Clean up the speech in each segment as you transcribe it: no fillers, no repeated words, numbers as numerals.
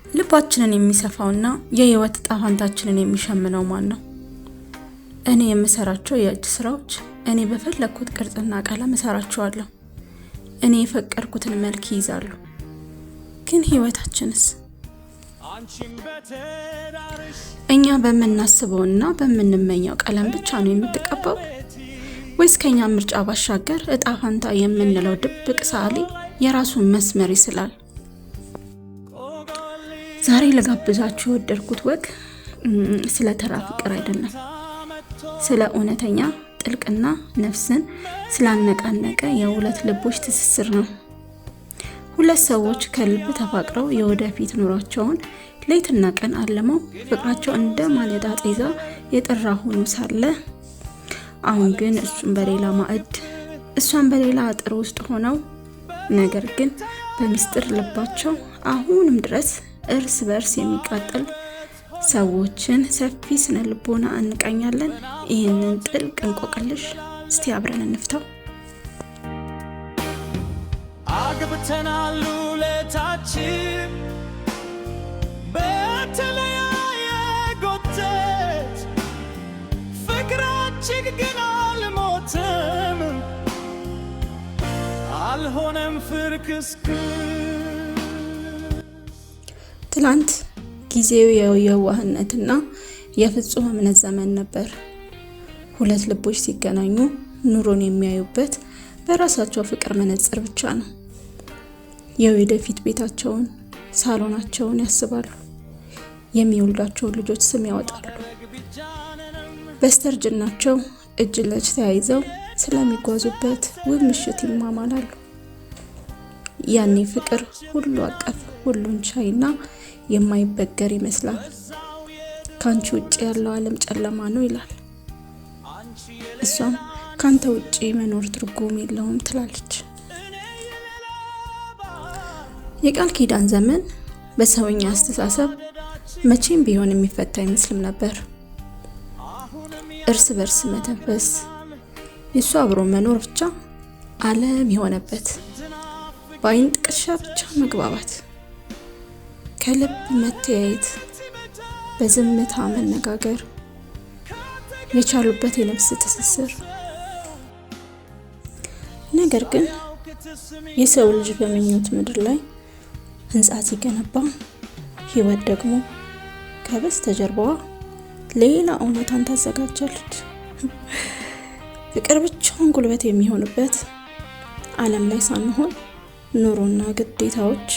ልባችንን የሚሰፋውና የህይወት ዕጣ ፈንታችንን የሚሸምነው ማን ነው? እኔ የምሰራቸው የእጅ ስራዎች እኔ በፈለግኩት ቅርጽና ቀለም እሰራቸዋለሁ። እኔ የፈቀድኩትን መልክ ይይዛሉ። ግን ህይወታችንስ? እኛ በምናስበውና በምንመኘው ቀለም ብቻ ነው የምትቀባው? ወይስ ከኛ ምርጫ ባሻገር እጣ ፈንታ የምንለው ድብቅ ሰዓሊ የራሱን መስመር ይስላል? ዛሬ ልጋብዛችሁ የወደድኩት ወግ ስለ ተራ ፍቅር አይደለም። ስለ እውነተኛ፣ ጥልቅና ነፍስን ስላነቃነቀ የሁለት ልቦች ትስስር ነው። ሁለት ሰዎች ከልብ ተፋቅረው የወደፊት ኑሯቸውን ሌትና ቀን አልመው ፍቅራቸው እንደ ማለዳ ጤዛ የጠራ ሆኖ ሳለ፣ አሁን ግን እሱም በሌላ ማዕድ እሷን በሌላ አጥር ውስጥ ሆነው፣ ነገር ግን በሚስጥር ልባቸው አሁንም ድረስ እርስ በእርስ የሚቃጠል ሰዎችን ሰፊ ስነ ልቦና እንቃኛለን። ይህንን ጥልቅ እንቆቅልሽ እስቲ አብረን እንፍታው። አግብተናል ሁለታችን በተለያየ ጎተት፣ ፍቅራችን ግን አልሞተም፣ አልሆነም ፍርክስክስ። ትላንት ጊዜው የየዋህነትና የፍጹም እምነት ዘመን ነበር። ሁለት ልቦች ሲገናኙ ኑሮን የሚያዩበት በራሳቸው ፍቅር መነጽር ብቻ ነው። የወደፊት ቤታቸውን፣ ሳሎናቸውን ያስባሉ። የሚወልዷቸውን ልጆች ስም ያወጣሉ። በስተርጅናቸው እጅ ለእጅ ተያይዘው ስለሚጓዙበት ውብ ምሽት ይማማላሉ። ያኔ ፍቅር ሁሉ አቀፍ፣ ሁሉን ቻይና የማይበገር ይመስላል። "ካንቺ ውጭ ያለው ዓለም ጨለማ ነው" ይላል። እሷም "ካንተ ውጭ መኖር ትርጉም የለውም" ትላለች። የቃል ኪዳን ዘመን በሰውኛ አስተሳሰብ መቼም ቢሆን የሚፈታ አይመስልም ነበር። እርስ በርስ መተንፈስ፣ የእሱ አብሮ መኖር ብቻ ዓለም የሆነበት፣ በአይን ጥቅሻ ብቻ መግባባት፣ ከልብ መተያየት፣ በዝምታ መነጋገር የቻሉበት የነፍስ ትስስር። ነገር ግን የሰው ልጅ በምኞት ምድር ላይ ህንፃ ሲገነባ፣ ህይወት ደግሞ ከበስተጀርባዋ ሌላ እውነታን ታዘጋጃለች። ፍቅር ብቻውን ጉልበት የሚሆንበት ዓለም ላይ ሳንሆን፣ ኑሮና ግዴታዎች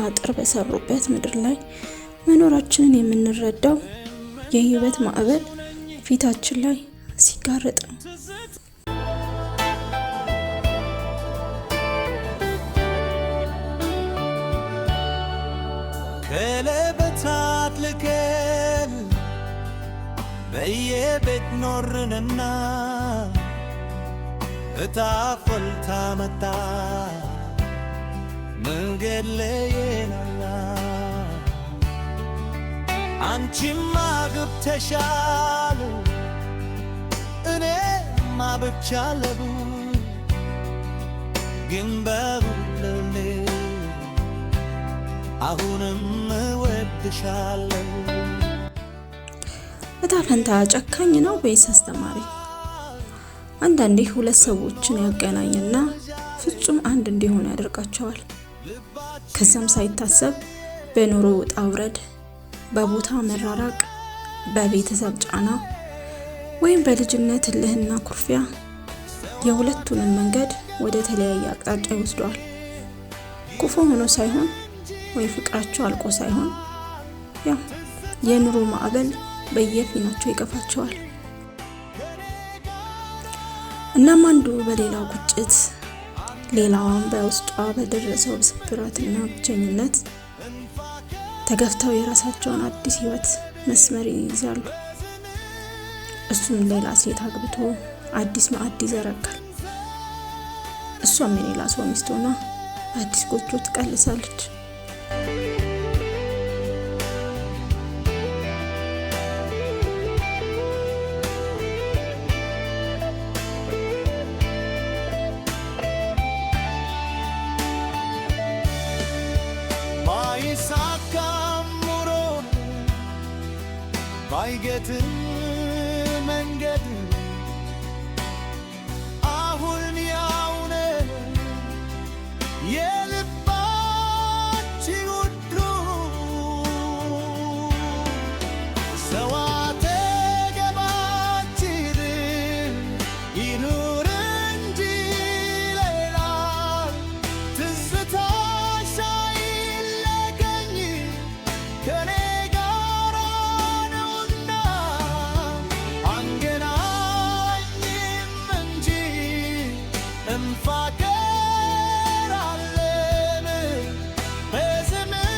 አጥር በሰሩበት ምድር ላይ መኖራችንን የምንረዳው የህይወት ማዕበል ፊታችን ላይ ሲጋረጥ ነው። ቀለበት አጥልቀን በየቤት ኖርንና እጣ ፈንታ መጣ መንገድ ለየንና፣ አንቺም አግብተሻል እኔም አግብቻለሁ፣ ግን በሁሌ አሁንም እወድሻለሁ። እጣ ፈንታ ጨካኝ ነው ወይስ አስተማሪ? አንዳንዴ ሁለት ሰዎችን ያገናኝና ፍጹም አንድ እንዲሆኑ ያደርጋቸዋል። ከዛም ሳይታሰብ በኑሮ ውጣ ውረድ፣ በቦታ መራራቅ፣ በቤተሰብ ጫና ወይም በልጅነት እልህና ኩርፊያ የሁለቱንም መንገድ ወደ ተለያየ አቅጣጫ ይወስደዋል። ክፉ ሆኖ ሳይሆን ወይ ፍቅራቸው አልቆ ሳይሆን፣ ያው የኑሮ ማዕበል በየፊናቸው ይገፋቸዋል። እናም አንዱ በሌላው ቁጭት፣ ሌላዋም በውስጧ በደረሰው ስብራትና ብቸኝነት ተገፍተው የራሳቸውን አዲስ ህይወት መስመር ይይዛሉ። እሱም ሌላ ሴት አግብቶ አዲስ ማዕድ ይዘረጋል። እሷም የሌላ ሰው ሚስት ሆና አዲስ ጎጆ ትቀልሳለች። ባይሳካም አይገትም መንገድ አሁን ያውነ የልባችን ውዱ ሰው አጠገባችን ይኑር እንጂ ሌላ ትዝታሽ አይለቀኝ ከኔ ጋራ ነውና አንገናኝም እንጂ እንፋቀራለን በዘመን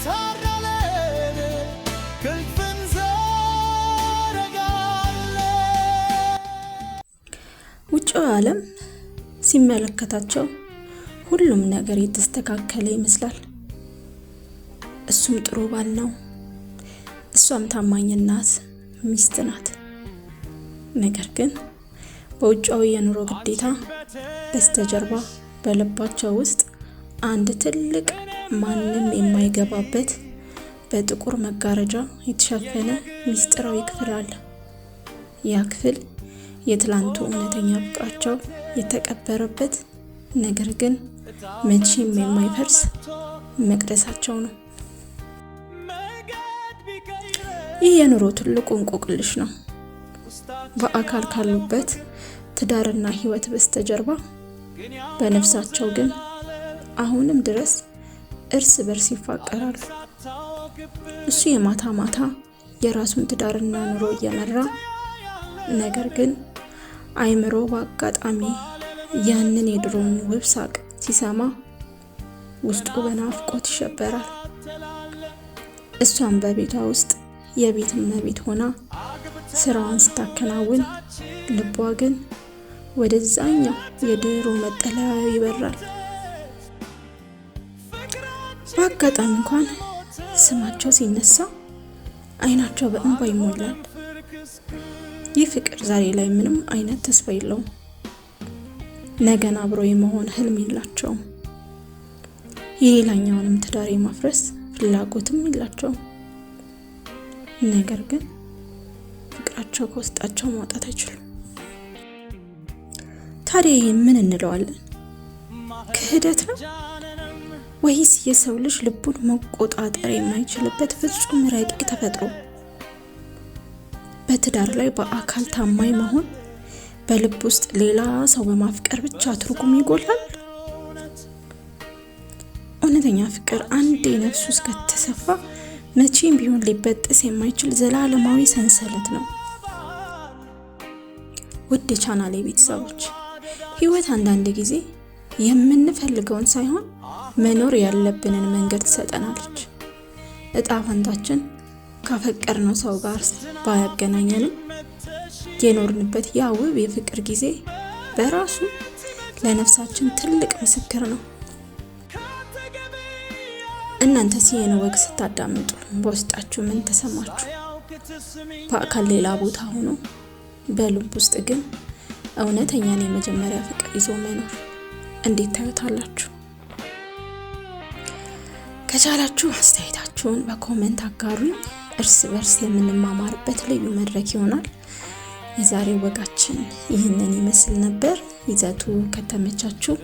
ታራለን ክንፍ እንዘረጋለን። ውጭው ዓለም ሲመለከታቸው ሁሉም ነገር የተስተካከለ ይመስላል። እሱም ጥሩ ባል ነው፣ እሷም ታማኝ እናት ሚስት ናት። ነገር ግን በውጫዊ የኑሮ ግዴታ በስተጀርባ በልባቸው ውስጥ አንድ ትልቅ ማንም የማይገባበት በጥቁር መጋረጃ የተሸፈነ ምስጢራዊ ክፍል አለ። ያ ክፍል የትላንቱ እውነተኛ ፍቅራቸው የተቀበረበት ነገር ግን መቼም የማይፈርስ መቅደሳቸው ነው። ይህ የኑሮ ትልቁ እንቆቅልሽ ነው። በአካል ካሉበት ትዳርና ሕይወት በስተጀርባ በነፍሳቸው ግን አሁንም ድረስ እርስ በርስ ይፋቀራሉ። እሱ የማታ ማታ የራሱን ትዳርና ኑሮ እየመራ ነገር ግን አይምሮ በአጋጣሚ ያንን የድሮውን ውብ ሳቅ ሲሰማ ውስጡ በናፍቆት ይሸበራል። እሷም በቤቷ ውስጥ የቤት እመቤት ሆና ስራዋን ስታከናውን ልቧ ግን ወደዛኛው የድሮ መጠለያ ይበራል። በአጋጣሚ እንኳን ስማቸው ሲነሳ አይናቸው በእንባ ይሞላል። ይህ ፍቅር ዛሬ ላይ ምንም አይነት ተስፋ የለውም። ነገን አብሮ የመሆን ህልም የላቸውም። የሌላኛውንም ትዳር የማፍረስ ፍላጎትም የላቸውም። ነገር ግን ፍቅራቸው ከውስጣቸው ማውጣት አይችሉም። ታዲያ ይህ ምን እንለዋለን? ክህደት ነው ወይስ የሰው ልጅ ልቡን መቆጣጠር የማይችልበት ፍጹም ረቂቅ ተፈጥሮ? በትዳር ላይ በአካል ታማኝ መሆን በልብ ውስጥ ሌላ ሰው በማፍቀር ብቻ ትርጉም ይጎላል? እውነተኛ ፍቅር አንዴ ነፍሱ እስከተሰፋ መቼም ቢሆን ሊበጥስ የማይችል ዘላለማዊ ሰንሰለት ነው። ውድ የቻናሌ ቤተሰቦች፣ ህይወት አንዳንድ ጊዜ የምንፈልገውን ሳይሆን መኖር ያለብንን መንገድ ትሰጠናለች። እጣ ፈንታችን ካፈቀርነው ሰው ጋር ባያገናኘንም የኖርንበት ያ ውብ የፍቅር ጊዜ በራሱ ለነፍሳችን ትልቅ ምስክር ነው። እናንተስ ይህን ወግ ስታዳምጡ በውስጣችሁ ምን ተሰማችሁ? በአካል ሌላ ቦታ ሆኖ በልብ ውስጥ ግን እውነተኛን የመጀመሪያ ፍቅር ይዞ መኖር እንዴት ታዩታላችሁ? ከቻላችሁ አስተያየታችሁን በ comment አጋሩኝ። እርስ በርስ የምንማማርበት ልዩ መድረክ ይሆናል። የዛሬው ወጋችን ይህንን ይመስል ነበር። ይዘቱ ከተመቻችሁ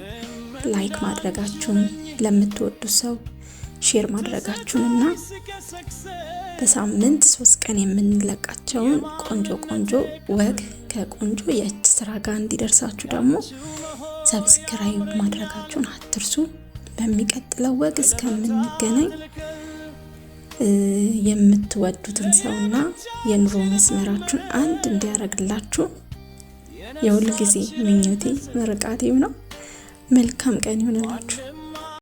like ማድረጋችሁን፣ ለምትወዱት ሰው share ማድረጋችሁን እና በሳምንት 3 ቀን የምንለቃቸውን ቆንጆ ቆንጆ ወግ ከቆንጆ የእጅ ስራ ጋር እንዲደርሳችሁ ደግሞ subscribe ማድረጋችሁን አትርሱ። በሚቀጥለው ወግ እስከምንገናኝ የምትወዱትን ሰውና የኑሮ መስመራችሁን አንድ እንዲያደርግላችሁ የሁል ጊዜ ምኞቴ ምርቃቴም ነው። መልካም ቀን ይሁንላችሁ።